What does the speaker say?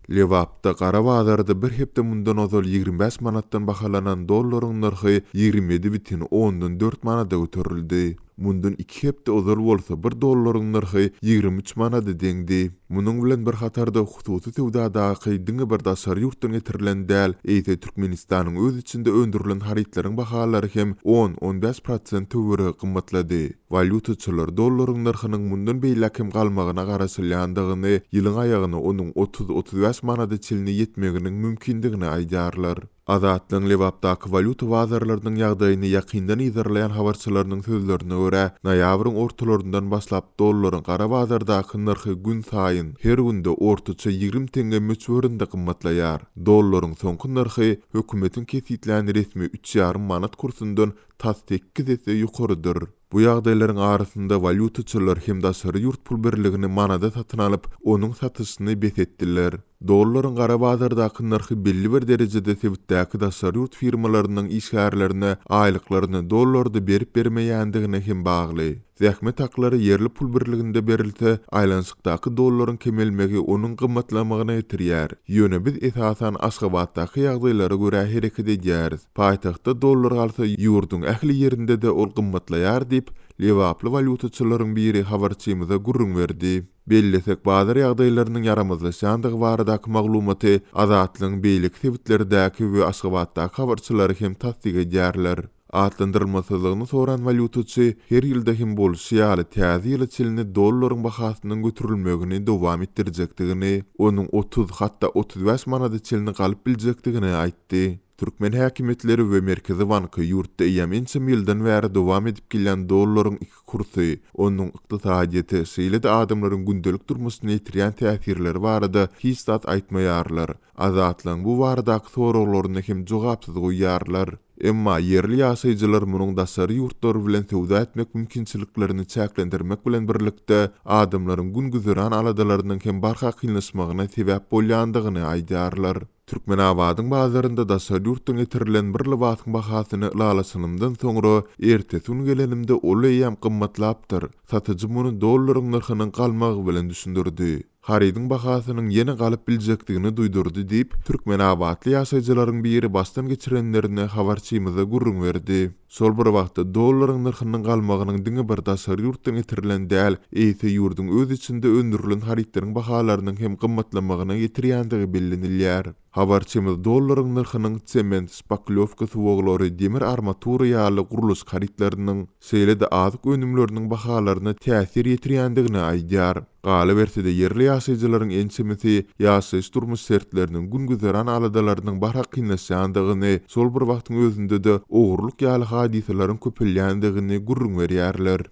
Lebapda gara bazarda bir hepde mundan ozal 25 manatdan bahalanan dollaryň nyrhy 27,4 manada göterildi. Mundan iki hepde ozal bolsa bir dollaryň nyrhy 23 manada deňdi. Munuň bilen bir hatarda hususy söwdadaky diňe bir daşary ýurtdan getirilen däl, eýse Türkmenistanyň öz içinde öndürilen harytlaryň bahalary hem on, on bäş prosent töweregi gymmatlady. Walýutaçylar dollaryň nyrhynyň mundan beýläk hem galmagyna garaşylýandygyny, ýylyň aýagyna onuň 30, 35 manada çenli ýetmeginiň mümkindigini aýdýarlar. Azatlygyň Lebapdaky walýuta bazarlarynyň ýagdaýyny ýakyndan yzarlaýan habarçylarynyň sözlerine görä, noýabryň ortalaryndan başlap dollaryň gara bazardaky nyrhy günsaýyn, her günde ortaça 20 teňňe möçberinde gymmatlaýar. Dollaryň soňky nyrhy hökümetiň kesgitlän resmi üç ýarym manat kursundan tas sekiz esse ýokarydyr. Bu ýagdaýlaryň arasynda walýutaçylar hem daşary ýurt pul birligini manada satyn alyp, onuň satyşyny bes etdiler. Dollaryň gara bazardaky nyrhy belli bir derejede sebitdäki daşary ýurt firmalarynyň işgärlerine aýlyklaryny dollarda berip-bermeýändigine hem bagly. Zähmet haklary ýerli pul birliginde berilse, aýlanyşykdaky dollaryň kemelmegi onuň gymmatlamagyna getirýär. Ýöne biz esasan Aşgabatdaky ýagdaýlara görä hereket edýäris. Paýtagtda dollar galsa, ýurduň ähli ýerinde-de ol gymmatlaýar diýip, lebaply walýutaçylaryň biri habarçymyza gürrüň berdi. Bellesek, bazar ýagdaýlarynyň ýaramazlaşýandygy baradaky maglumaty Azatlygyň beýleki sebitlerdäki we Aşgabatdaky habarçylary hem tassyk edýärler. Atlandyrylmasyzlygyny soran walýutaçy her ýylda hem bolşy ýaly täze ýyla çenli dollaryň bahasynyň göterilmegini dowam etdirjekdigini, onuň 30, hatda 35 manada çenli galyp biljekdigini aýtdy. Türkmen häkimiýetleri we Merkezi banky ýurtda eýýäm ençeme ýyldan bäri dowam edip gelýän dollaryň iki kursy, onuň ykdysadyýete, şeýle-de adamlaryň gündelik durmuşyna ýetirýän täsirleri barada hiç zat aýtmaýarlar. Azatlygyň bu baradaky soraglaryny hem jogapsyz goýýarlar. Emma ýerli ýaşaýjylar munuň daşary ýurtlar bilen söwda etmek mümkinçiliklerini çäklendirmek bilen birlikde, adamlaryň gün-güzeran aladalarynyň hem barha kynlaşmagyna sebäp bolýandygyny aýdýarlar. Türkmenabadyň bazarynda daşary ýurtdan getirilen bir lybasyň bahasyny ylalaşanymdan soňra, ertesi gün gelenimde ol eýýäm gymmatlapdyr. Satyjy muny dollaryň nyrhynyň galmagy bilen düşündirdi. Harydyň bahasynyň ýene galyp biljekdigini duýdurdy diýip, türkmenabatly ýaşaýjylaryň biri başdan geçirenlerini habarçymyza gürrüň berdi. Şol bir wagtda, dollaryň nyrhynyň galmagynyň diňe bir daşary ýurtdan getirilen däl, eýse ýurduň öz içinde öndürilen harytlaryň bahalarynyň hem gymmatlamagyna getirýändigi bellenilýär. Habarçymyz dollaryň nyrhynyň sement, şpaklýowka suwaglary, demir armatura ýaly gurluşyk harytlarynyň, şeýle-de azyk önümleriniň bahalaryna täsir ýetirýändigini aýdýar. Galyberse-de, ýerli ýaşaýjylaryň ençemesi ýaşaýyş-durmuş şertleriniň, gün-güzeran aladalarynyň barha kynlaşýandygyny, şol bir wagtyň özünde-de ogurlyk ýaly hadysalaryň köpelýändigini gürrüň berýärler.